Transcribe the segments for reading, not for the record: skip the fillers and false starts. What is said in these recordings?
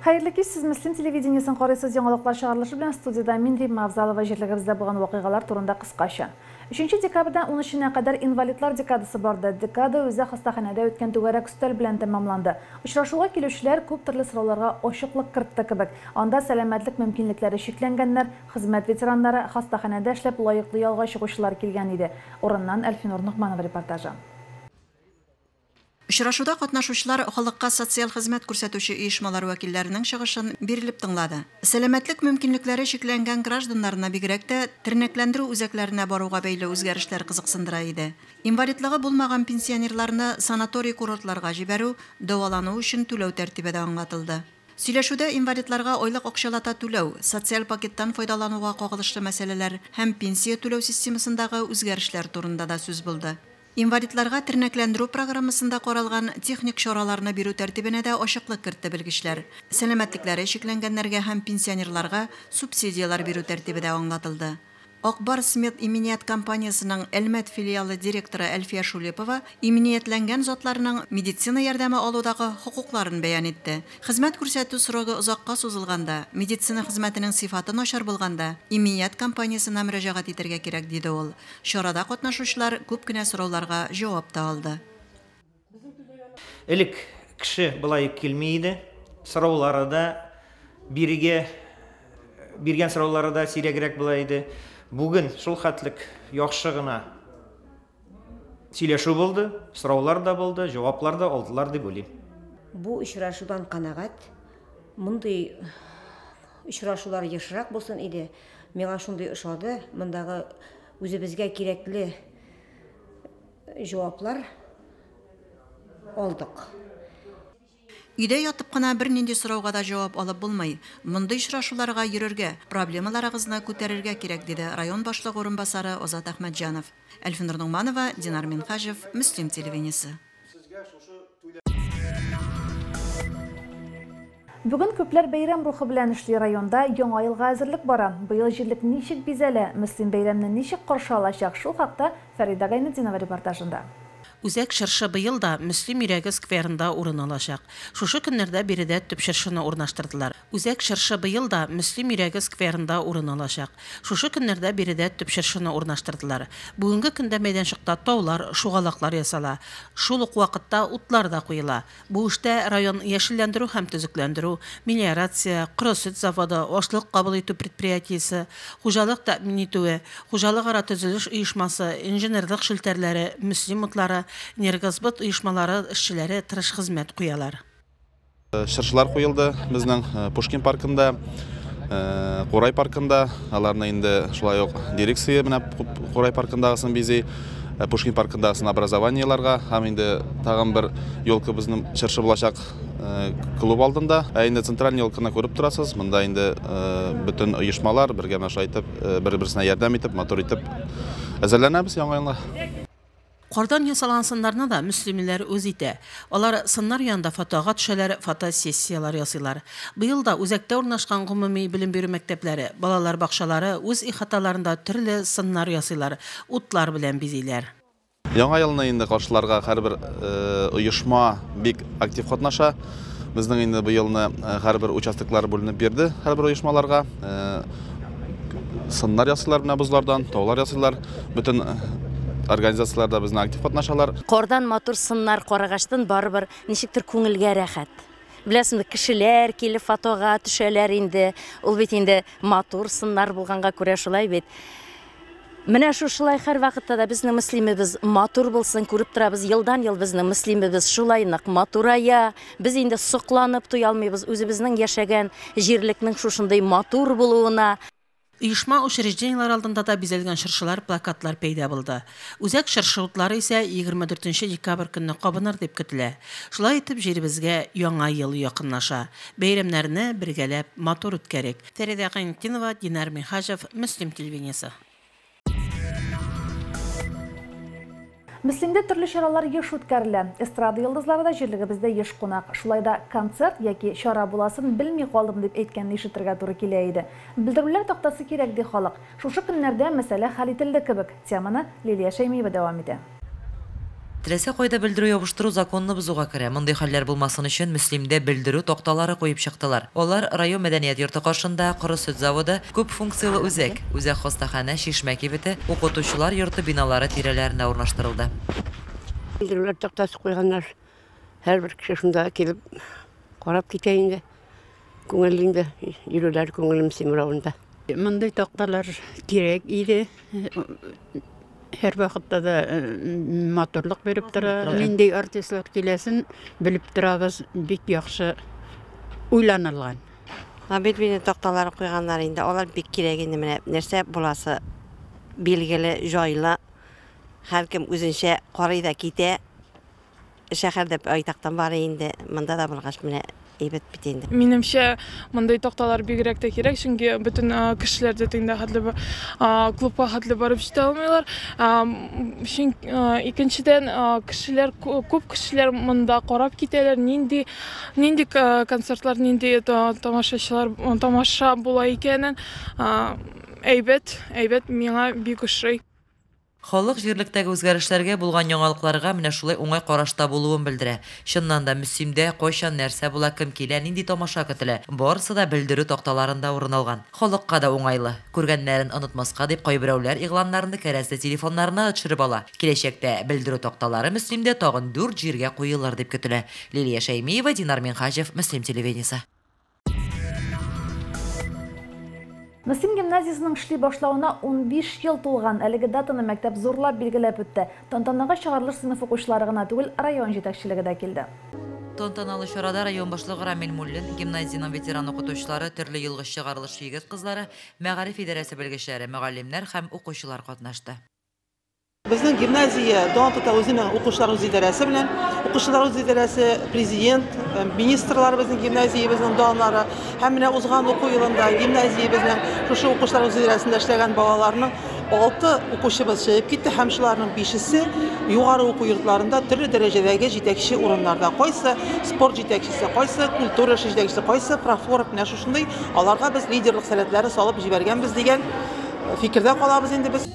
Хәерле кич, сез Мөслим телевидениесен карыйсыз. Яңалыклар чыгарылышы белән студиядә мин, Римма Авзалова. Җирлегебездә булган вакыйгалар турында кыскача. 3 декабрьдән 13-нә кадәр инвалидлар декадасы барды. Декада үзәк хастаханәдә үткән түгәрәк өстәл белән тәмамланды. Очрашуга килүчеләр күп төрле сорауларга ачыклык кертте кебек. Анда сәламәтлек мөмкинлекләре чикләнгәннәр, хезмәт ветераннары, хастаханәдә эшләп лаеклы ялга чыгучылар килгән иде. Урыннан Әлфинур Ногманова репортажы. Очрашуда катнашучылар халыкка социаль хезмәт күрсәтүче оешмалар вәкилләренең чыгышын бирелеп тыңлады. Сәламәтлек мөмкинлекләре чикләнгән гражданнарны бигрәк тә тернәкләндерү үзәкләренә баруга бәйле үзгәрешләр кызыксындыра иде. Инвалидлыгы булмаган пенсионерларны санаторий-курортларга җибәрү, дәвалану өчен түләү тәртибе дә аңлатылды. Сөйләшүдә инвалидларга айлык акчалата түләү, социаль пакеттан файдалануга кагылышлы мәсьәләләр һәм пенсия түләү системасындагы үзгәрешләр турында да сүз булды. Инвалидларга тернәкләндерү программасында каралган техник чараларны бирү тәртибенә дә ачыклык кертте белгечләр. Сәламәтлекләре чикләнгәннәргә һәм пенсионерларга субсидияләр бирү тәртибе дә аңлатылды. Ак Барс Мед иминият компаниясенең Әлмәт филиалы директоры Әлфия Шулепова иминиятләнгән затларның медицина ярдәме алудагы хокукларын бәян итте. Хезмәт күрсәтү срогы озакка сузылганда, медицина хезмәтенең сыйфаты начар булганда, иминият компаниясенә мөрәҗәгать итәргә кирәк, диде ул. Чарада катнашучылар күп кенә сорауларга җавап та алды. Элек кеше болай килми иде. Сораулары да бирегә биргән сораулары да сирәгрәк була иде. Бүген шул хәтлек яхшы гына сөйләшү булды, сораулар да булды, җаваплар да алдылар дип уйлыйм. Бу очрашудан канәгать. Мондый очрашулар ешрак булсын иде. Миңа шундый ошады. Мондагы үзебезгә кирәкле җаваплар алдык. Өйдә ятып кына бернинди сорауга да җавап алып булмый. Мондый очрашуларга йөрергә, проблемаларыгызны күтәрергә кирәк, диде район башлыгы урынбасары Азат Әхмәтҗанов. Әлфинур Ногманова, Динар Минһаҗев, Мөслим телевидениесе. Бүген күпләр бәйрәм рухы белән эшли. Районда Яңа елга әзерлек бара. Быел җирлек ничек бизәлә, Мөслим бәйрәмне ничек каршы алачак? Шул хакта Фәридә Гайнетдинова репортажында. Үзәк чыршы быел да Мөслим йөрәге скверында урын алачак. Шушы көннәрдә биредә төп чыршыны урнаштырдылар. Үзәк чыршы быел да Мөслим йөрәге скверында урын алачак. Шушы көннәрдә биредә төп чыршыны урнаштырдылар. Бүгенге көндә мәйданчыкта таулар, шугалаклар ясала. Шул ук вакытта утлар да куела. Бу эштә район яшелләндерү һәм төзекләндерү, мелиорация, коры сөт заводы, ашлык кабул итү предприятиесе, хуҗалык тәэмин итүе, хуҗалыкара төзелеш оешмасы, инженерлык челтәрләре, Мөслим утлары, энергосбыт оешмалары эшчеләре тырыш хезмәт куялар. Чыршылар куелды безнең Пушкин паркында, Курай паркында. Аларны инде шулай ук дирекция менә Курай паркындагысын бизи, Пушкин паркындагысын образованиеларга һәм инде тагын бер елка безнең чыршы булачак клуб алдында. Ә инде централь елканы күреп торасыз. Монда инде бөтен оешмалар бергә менә шулай итеп, бер-берсенә ярдәм итеп, матур итеп әзерләнәбез яңа елга. Кардан ясалган сыннарны да мөслимлеләр үз итә. Алар сыннар янында фотога төшәләр, фотосессияләр ясыйлар. Быел да үзәктә урнашкан гомуми белем бирү мәктәпләре, балалар бакчалары үз ихаталарында төрле сыннар ясыйлар, утлар белән бизиләр. Яңа елны инде каршыларга һәрбер оешма бик актив катнаша. Безнең инде быелны һәрбер участоклар бүленеп бирде һәрбер оешмаларга. Сыннар ясыйлар менә бозлардан, таулар ясыйлар. Бөтен организацияләр дә безне актив катнашалар. Кардан матур сыннар карагачтан барыбер ничектер күңелгә рәхәт. Беләсеңме, кешеләр килеп фотога төшәләр инде. Ул бит инде матур сыннар булганга күрә шулай бит. Менә шушылай һәр вакытта да безнең мөслимебез матур булсын, күреп торабыз, елдан-ел безнең мөслимебез шулай нык матурая. Без инде сокланып туя алмыйбыз үзебезнең яшәгән җирлекнең шушындый матур булуына. Оешма учреждениеләр алдында да бизәлгән чыршылар, плакатлар пәйда булды. Үзәк чыршы утлары исә 24 декабрь көнне кабыныр дип көтелә. Шулай итеп җиребезгә яңа ел якынлаша. Бәйрәмнәрне бергәләп матур үткәрик. Фәридә Гайнетдинова, Динар Минһаҗев, Мөслим телевидениесе. Мөслимдә төрле чаралар еш үткәрелә. Эстрада йолдызлары да җирлегебездә еш кунак. Шулай да концерт яки чара буласын белми калдым дип әйткәнне ишетергә туры килә иде. Белдерүләр тактасы кирәк ди халык. Шушы көннәрдә мәсьәлә хәл ителде кебек. Теманы Лилия Шәймиева дәвам итә. Теләсә кайда белдерү ябыштыру законны бозуга керә. Мондый хәлләр булмасын өчен Мөслимдә белдерү такталары куеп чыктылар. Алар район мәдәният йорты каршында, коры сөт заводы, күп функцияле үзәк, үзәк хастаханә, чишмә кибете, укытучылар йорты биналары тирәләренә урнаштырылды. Белдерүләр тактасы куйганнар. Һәрбер кеше шунда килеп карап китә инде. Күңелле инде, йөрүләр күңелем Симеровында. Мондый такталар кирәк иде. Һәр вакытта да матурлык биреп тора. Нинди артистлар киләсен белеп торабыз, бик яхшы уйланылган. Бит такталар куйганнар инде, алар бик кирәк инде, менә нәрсә буласы билгеле, җайлы. Һәркем үзенчә карый да китә. Шәһәрдә байтактан бар инде, монда да булгач менә әйбәт бит инде. Минемчә, мондый такталар бигрәк тә кирәк, чөнки бөтен кешеләр дә тегендә хәтле клубка хәтле барып җитә алмыйлар. Чөнки икенчедән, кешеләр, күп кешеләр монда карап китәләр, нинди нинди концертлар, нинди тамашачылар, тамаша була икәнен. Әйбәт, әйбәт, миңа бик ошый. Халык җирлектәге үзгәрешләргә булган яңалыкларга менә шулай уңай карашта булуын белдерә. Чыннан да Мөслимдә кайчан нәрсә була, кем килә, нинди тамаша көтелә, барысы да белдерү такталарында урын алган. Халыкка да уңайлы. Күргәннәрен онытмаска дип кайберәүләр игъланнарны кәрәзле телефоннарына да төшереп ала. Киләчәктә белдерү такталары Мөслимдә тагын 4 җиргә куелыр дип көтелә. Лилия Шәймиева, Динар Минхаҗев, Мөслим телевидениесе. Мөслим гимназиясенең эшли башлавына 15 ел тулган. Әлеге датаны мәктәп зурлап билгеләп үтте. Тантанага чыгарылыш сыйныф укучылары гына түгел, район җитәкчелеге дә килде. Тантаналы чарада район башлыгы Рамил Муллин, гимназиянең ветеран укытучылары, төрле елгы чыгарылыш егет кызлары, мәгариф идарәсе белгечләре, мөгаллимнәр һәм укучылар катнашты. Безнең гимназия дан тота үзенең укучылар үзидарәсе белән. Укучылар үзидарәсе, президент, министрлар безнең гимназиябезнең даннары. Һәм менә узган уку елында гимназиябезнең шушы укучылар үзидарәсендә эшләгән балаларның 6 укучыбыз чыгып китте һәм шуларның 5-се югары уку йортларында төрле дәрәҗәдәге җитәкче урыннарда. Кайсы спорт җитәкчесе, кайсы культура җитәкчесе, кайсы профорг, менә шушындый аларга без лидерлык сәләтләре салып җибәргәнбез дигән фикердә калабыз инде без.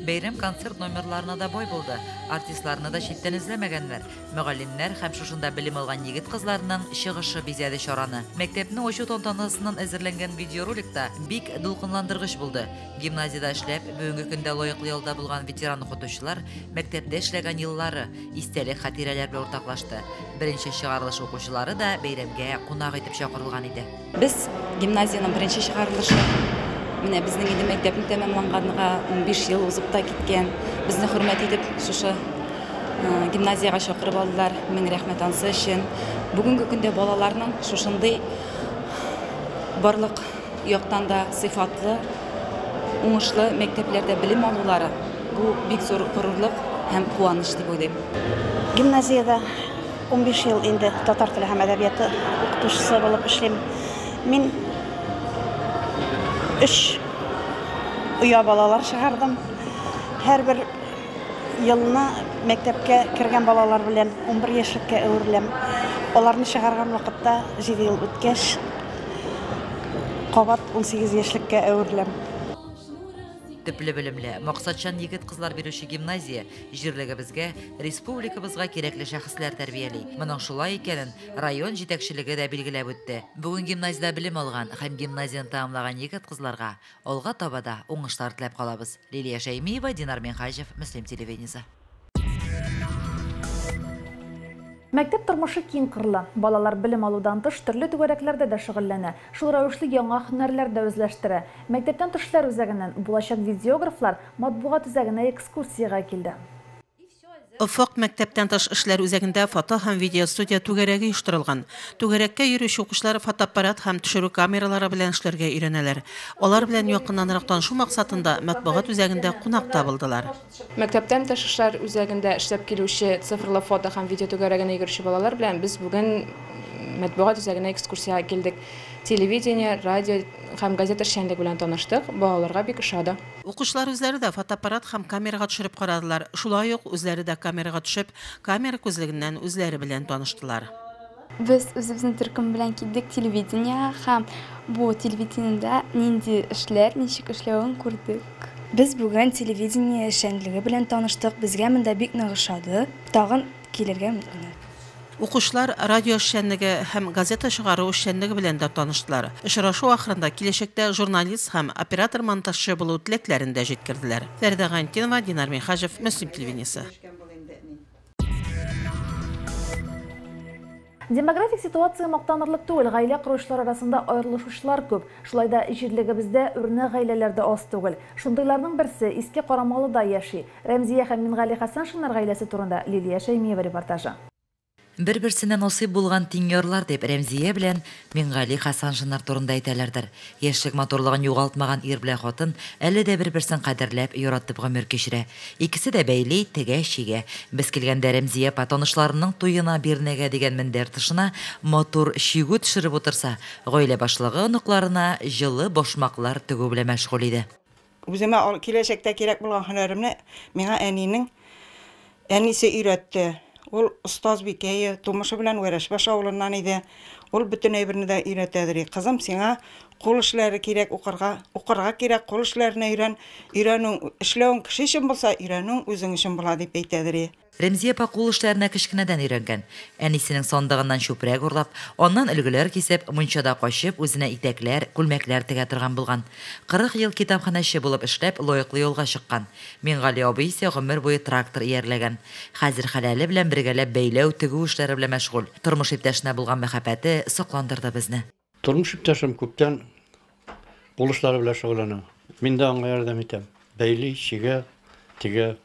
Бәйрәм концерт номерларына да бай булды. Артистларны да читтән эзләмәгәннәр. Мөгаллимнәр һәм шушында белем алган егет кызларының чыгышы бизәде чараны. Мәктәпнең ачу тантанасыннан әзерләнгән видеороликта бик дулкынландыргыч булды. Гимназиядә эшләп, бүгенге көндә лаеклы ялда булган ветеран укытучылар мәктәптә эшләгән еллары, истәлек хатирәләр белән уртаклашты. Беренче чыгарылыш укучылары да бәйрәмгә кунак итеп чакырылган иде. Без гимназиянең беренче чыгарылышы. Менә безнең инде мәктәпне тәмамланганга 15 ел узып та киткән. Безне хөрмәт итеп шушы гимназиягә чакырып алдылар. Мең рәхмәт ансы өчен. Бүгенге көндә балаларның шушындый барлык яктан да сыйфатлы, уңышлы мәктәпләрдә белем алулары бу бик зур горурлык һәм куаныч дип уйлыйм. Гимназиядә 15 ел инде татар теле һәм әдәбияты укытучысы булып эшлим. Мин 3 оя балалар чыгардым. Һәрбер елны мәктәпкә кергән балалар белән 11 яшьлеккә әвереләм. Аларны чыгарган вакытта 7 ел үткәч, кабат 18 яшьлеккә әвереләм. Төпле белемле, максатчан егет кызлар бирүче гимназия җирлегебезгә, республикабызга кирәкле шәхесләр тәрбияли. Моның шулай икәнен район җитәкчелеге дә билгеләп үтте. Бүген гимназиядә белем алган һәм гимназияне тәмамлаган егет кызларга алга таба да уңышлар теләп калабыз. Лилия Шәймиева, Динар Минхаҗев, Мөслим телевидениесе. Мәктәп тормышы киң кырлы. Балалар белем алудан тыш төрле түгәрәкләрдә дә шөгыльләнә. Шул рәвешле яңа һөнәрләр дә үзләштерә. Мәктәптән тыш эшләр үзәгеннән булачак видеографлар матбугат үзәгенә экскурсиягә килде. Офык мәктәптән тыш эшләр үзәгендә фото һәм видеостудия түгәрәге оештырылган. Түгәрәккә йөрүче укучылар фотоаппарат һәм төшерү камералары белән эшләргә өйрәнәләр. Алар белән якыннанрак танышу максатында матбугат үзәгендә кунакта булдылар. Мәктәптән тыш эшләр үзәгендә эшләп килүче цифрлы фото һәм видео түгәрәгенә йөрүче балалар белән без бүген матбугат үзәгенә экскурсиягә килдек. Телевидение, радио һәм газета эшчәнлеге белән таныштык. Балаларга бик ошады. Укучылар үзләре дә фотоаппарат һәм камерага төшереп карадылар. Шулай ук үзләре дә камерага төшеп, камера күзлегеннән үзләре белән таныштылар. Без үзебезнең төркем белән килдек телевидениегә һәм бу телевидениедә нинди эшләр, ничек эшләвен күрдек. Без бүген телевидение эшчәнлеге белән таныштык. Безгә монда бик нык ошады. Тагын килергә мөмкин. Укучылар радио эшчәнлеге һәм газета чыгару эшчәнлеге белән дә таныштылар. Очрашу ахырында киләчәктә журналист һәм оператор-монтажчы булу теләкләрен дә җиткерделәр. Фәридә Гайнетдинова, Динар Минһаҗев, Мөслим телевидениесе. Демографик ситуация мактанырлык түгел, гаилә коручылар арасында аерылышучылар күп. Шулай да җирлегебездә үрнәк гаиләләр дә аз түгел. Шундыйларның берсе Иске Карамалыда яши. Рәмзия һәм Мингали Хәсәншиннар гаиләсе турында Лилия Шәймиева репортажы. Бер-берсенә насыйп булган тиң ярлар дип Рәмзия белән Мингали Хәсәншиннар турында әйтәләрдер. Яшьлек матурлыгын югалтмаган ир белән хатын әле дә бер-берсен кадерләп, яратып гомер кичерә. Икесе дә бәйли, тегә, чигә. Без килгәндә Рәмзия апа танышларының туена бирнәгә дигән мендәр тышына матур чигү төшереп утырса, гаилә башлыгы оныкларына җылы башмаклар тегү белән мәшгуль иде. Үземә киләчәктә кирәк булган һөнәремне миңа әнинең әнисе өйрәтте. Ул остаз бикәе, тумышы белән Вәрәшбаш авылыннан иде. Ул бөтен әйберне дә өйрәтәдер. Кызым, сиңа кул эшләре кирәк укырга, укырга кирәк, кул эшләренә өйрән. Өйрәнү, эшләүең кеше өчен булса, өйрәнүең үзең өчен була дип әйтәдер. Рәмзия апа кул эшләренә кечкенәдән өйрәнгән. Әнисенең сандыгыннан чүпрәк урлап, аннан өлгеләр кисеп, мунчада качып, үзенә итәкләр, күлмәкләр тегә торган булган. 40 ел китапханәче булып эшләп, лаеклы юлга чыккан. Мингали абый исә гомер буе трактор иярләгән. Хәзер хәләле белән бергәләп бәйләү, тегү эшләре белән мәшгуль. Тормыш иптәшенә булган мәхәббәте сокландырды безне. Тормыш иптәшем күптән кул эшләре белән шөгыльләнә. Мин дә аңа ярдәм итәм. Бәйли, чигә, тегә.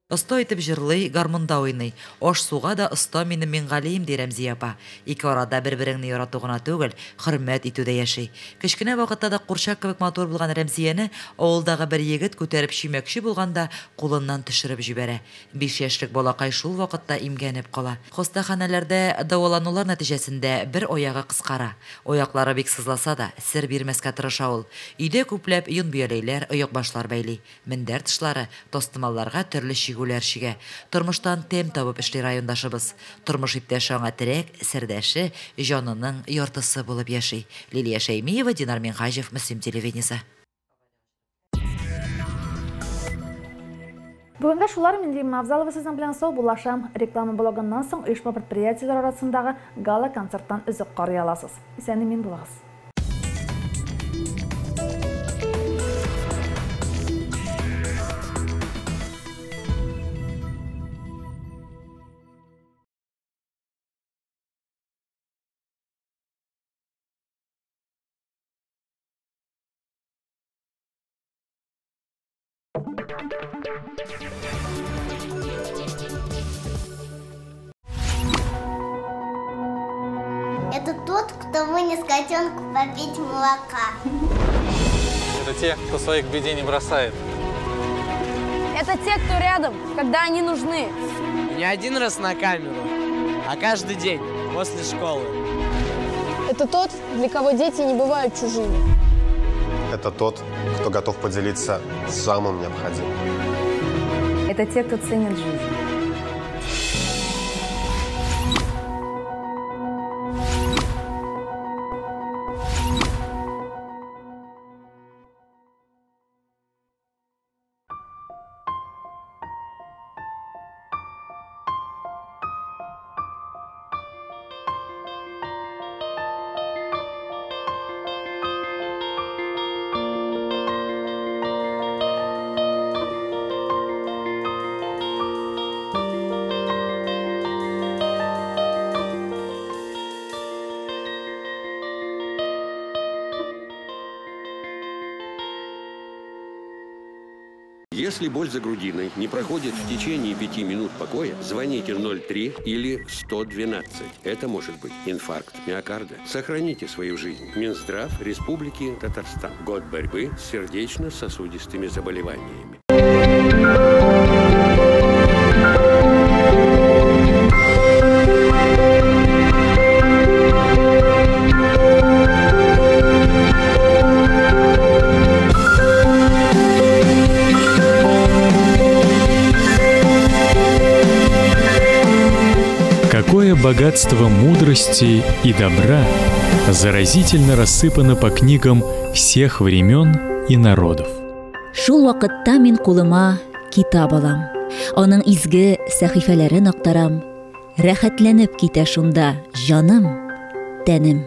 Оста итеп җырлый, гармунда уйный. Аш-суга да оста минем Мингалием, ди Рәмзия апа. Ике арада бер-береңне ярату гына түгел, хөрмәт итү дә яши. Кечкенә вакытта да курчак кебек матур булган Рәмзияне авылдагы бер егет күтәреп чөймәкче булганда кулыннан төшереп җибәрә. 5 яшьлек балакай шул вакытта имгәнеп кала. Хастаханәләрдә дәваланулар нәтиҗәсендә бер аягы кыскара. Аяклары бик сызласа да, сер бирмәскә тырыша ул. Өйдә күпләп йон бияләйләр, оекбашлар бәйли. Мендәр тышлары, тастымалларга төрле чигүләр чигә. Тормыштан тәм табып эшли райондашыбыз. Тормыш иптәше аңа терәк, сердәше, җанының яртысы булып яши. Лилия Шәймиева, Динар Минһаҗев, Мөслим телевидениесе. Бүгенгә шулар, мин Римма Авзалова сезнең белән саубуллашам. Реклама блогыннан соң оешма предприятиеләр арасындагы гала-концерттан өзек карый аласыз. Исән-имин булыгыз. Это тот, кто вынес котенку попить молока. Это те, кто своих в беде не бросает. Это те, кто рядом, когда они нужны. Не один раз на камеру, а каждый день после школы. Это тот, для кого дети не бывают чужими. Это тот, кто готов поделиться самым необходимым. Это те, кто ценит жизнь. Если боль за грудиной не проходит в течение 5 минут покоя, звоните 03 или 112. Это может быть инфаркт миокарда. Сохраните свою жизнь. Минздрав Республики Татарстан. Год борьбы с сердечно-сосудистыми заболеваниями. Какое богатство мудрости и добра заразительно рассыпано по книгам всех времен и народов. Шул вакытта мин кулыма китап алам. Аның изге сәхифәләрен актарам. Рәхәтләнеп китә шунда җаным, тәнем.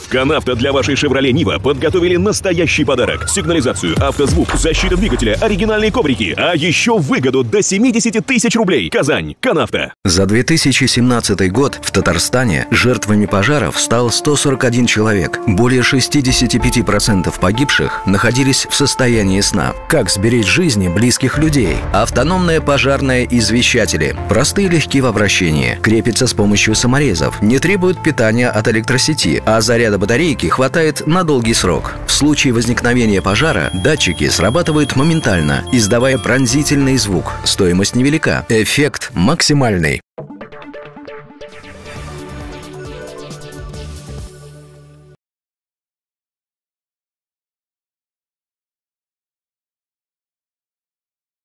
В Канавто для вашей «Шевроле Нива» подготовили настоящий подарок. Сигнализацию, автозвук, защита двигателя, оригинальные коврики, а еще выгоду до 70 тысяч рублей. Казань. Канавто. За 2017 год в Татарстане жертвами пожаров стал 141 человек. Более 65% погибших находились в состоянии сна. Как сберечь жизни близких людей? Автономные пожарные извещатели. Простые и легки в обращении. Крепятся с помощью саморезов. Не требуют питания от электросети, а заряда батарейки хватает на долгий срок. В случае возникновения пожара датчики срабатывают моментально, издавая пронзительный звук. Стоимость невелика, эффект максимальный.